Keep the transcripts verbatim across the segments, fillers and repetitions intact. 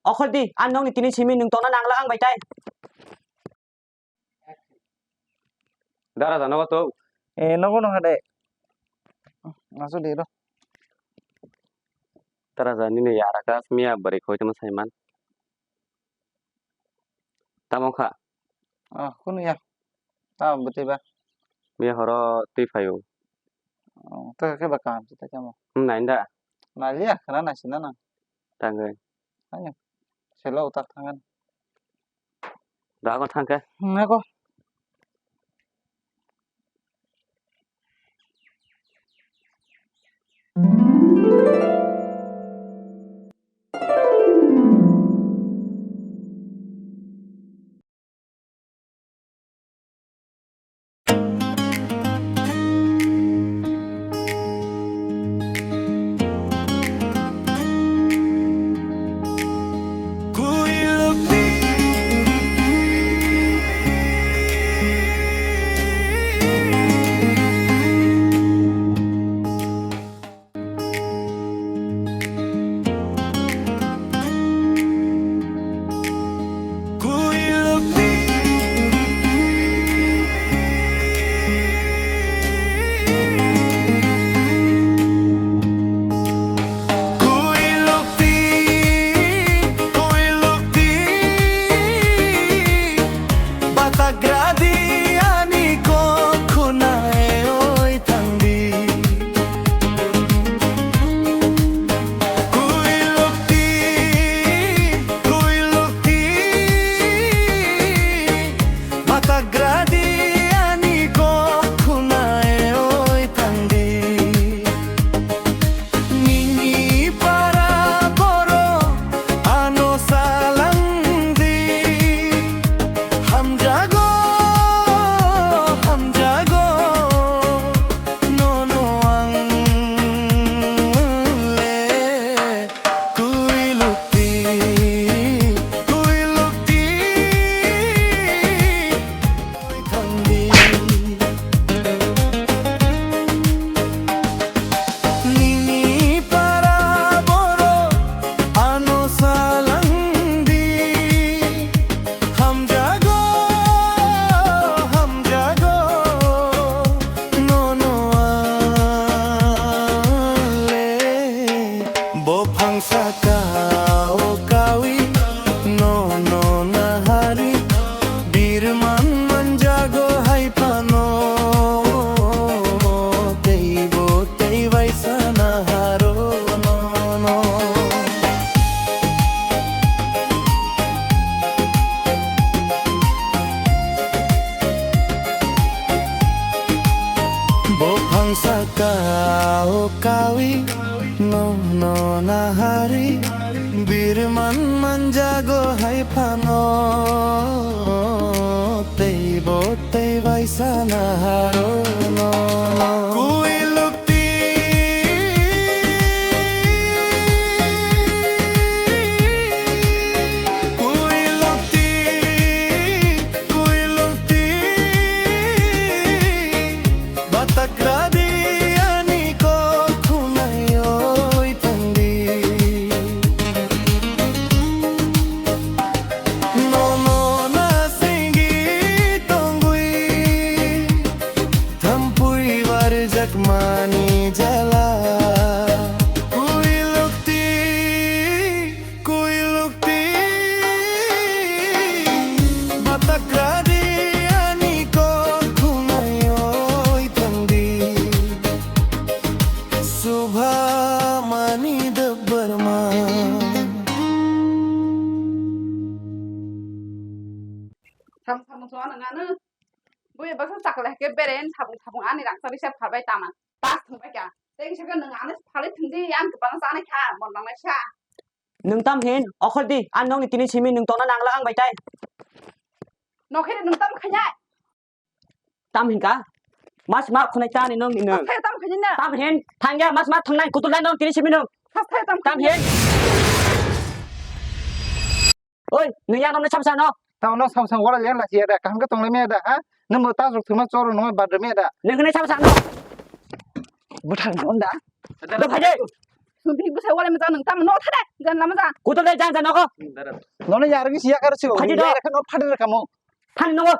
okhol di, ang nokni tini simi nwng tongna nangla ang bai tai. Dara jano to. Eh, nogo no hade. Asu de ro. Dara jani ne yara ka miya bari khoi tama saiman. Tamo kha? Ah, kunu ya. Ta bwtwi ba. Miya horo twi phaio. Oh, ta khe ba kaham se ta kamo. Hmm, nainda. Naliya khana na sina na. Tangwi. Ayo. Selo utak thangan. Dago thangkhe. Hmm, ako. Batagradi ani kok khuna e oi thangdi. Kuilukti, kuilukti, batagradi ani kok khuna e oi thangdi. Nini para borok ano salangdi. Hamjago, hamjago, nono ang le. Kuilukti, kuilukti, thangdi. Nini para borok ano salangdi. Hamjago, hamjago, nono ang le. Bophang saka o kawi, nono nahari, birman manjago hai phano, teibo tei bai sana haro nono. Bophang saka o kawi, nono nahari, birman manjago hai phano, teibo tei bai sana haro nono. Kuilukti, kuilukti, kuilukti, batagradi ani kok khuna e oi thangdi. Nono na singwi tongwi, thampui barjakmani jala. Kuilukti, kuilukti, batagradi ani kok khuna e oi thangdi. Subha mani debbarma. Sam sam so ano ngano. Bui baksa chakle ke beren thabung thabung ani rang sabi se pharbai tama. Pas thangbai ka. Tei se ke nang ano phalai thangdi, ang kepala sana kha, mon nang sa. Nwng tam hin, okhol di, ang nokni tini simi nwng tongna nangla ang bai tai. Nokhe nwng tam khanya. Tam hin ka? Mas ma khonai tani nokni nwng. Tam khanya na. Tam hin, thangya, mas ma thangnai, kutul nai nokni tini simi nwng. Tam khanya. Tam hin. Oi, nwng ya nokni samsa no. Tamo no samsa wala lian lasi ya da, kaham ke tonglai me da, ha? Nwng bo ta jok thuma choro no badre me da. Nwng khonai samsa no. Buthang no da. Do phai de. Sung bihik bwsai walai masa nung tamo no thade. Gan lama ja. Kuto dai jan jan nogo. Nono yarwi siya karo sibo. Phaji do. Yara kano phadi rakamo. Phani nogo.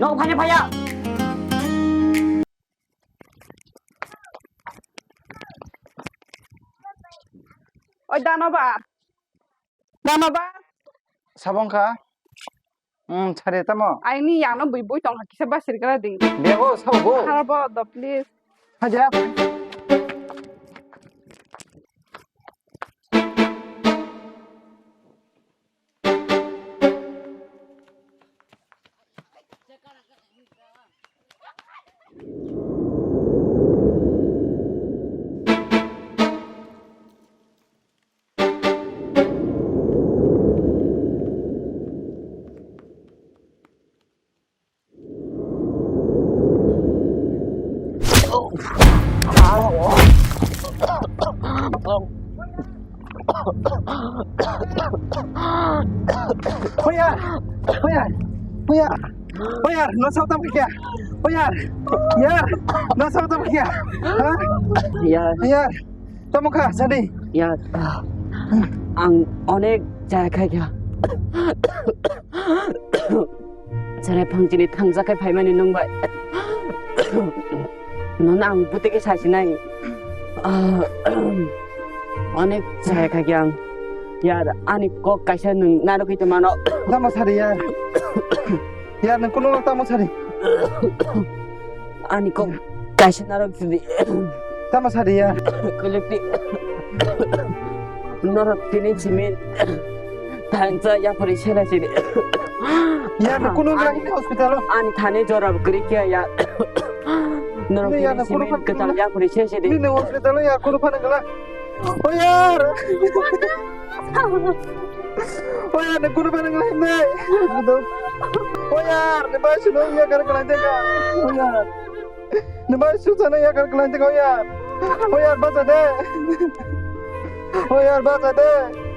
Nogo phani phaya. Oi dano ba. Dano ba. Sabong kha. Hmm, sari tamo. Aini yangno bui bui tong kisa basir kala di. Bego sabo bo. Harbo do please. Haja. Hoyar, hoyar, hoyar, hoyar, no sautam kya? Hoyar, yar, no sautam kya? Ha? Yar. Yar. Tamo kha, sadi? Ya, ang onek jaya khai kha. Chwrai phang chini thangjak khai phaimani nung bai. Nono ang bwtwi khe sasinai. Onek jaya khai kha ang. Ya, ani kok kaisa nung narwgwi tongmano. Tamo sadi ya? Ya, nung kunu tamo sadi? Ani kok kaisa narwk sidi. Tamo sadi ya? Kwlwkti. Norok tini simi thansa yapori sela sidi. Ya, nung kunu nung hospital o. Ani thani jora kwrwi khe ya. Norok tini simi kwtal yapori sela sidi. Nini hospital o ya kunu phana gala. O yar. O yar, nung kunu phana gala himnai. O yar, ni bai suno ya kar kala teka. O yar. Ni bai su sana ya kar kala teka o yar. O yar, bacha de. O yar, bacha de.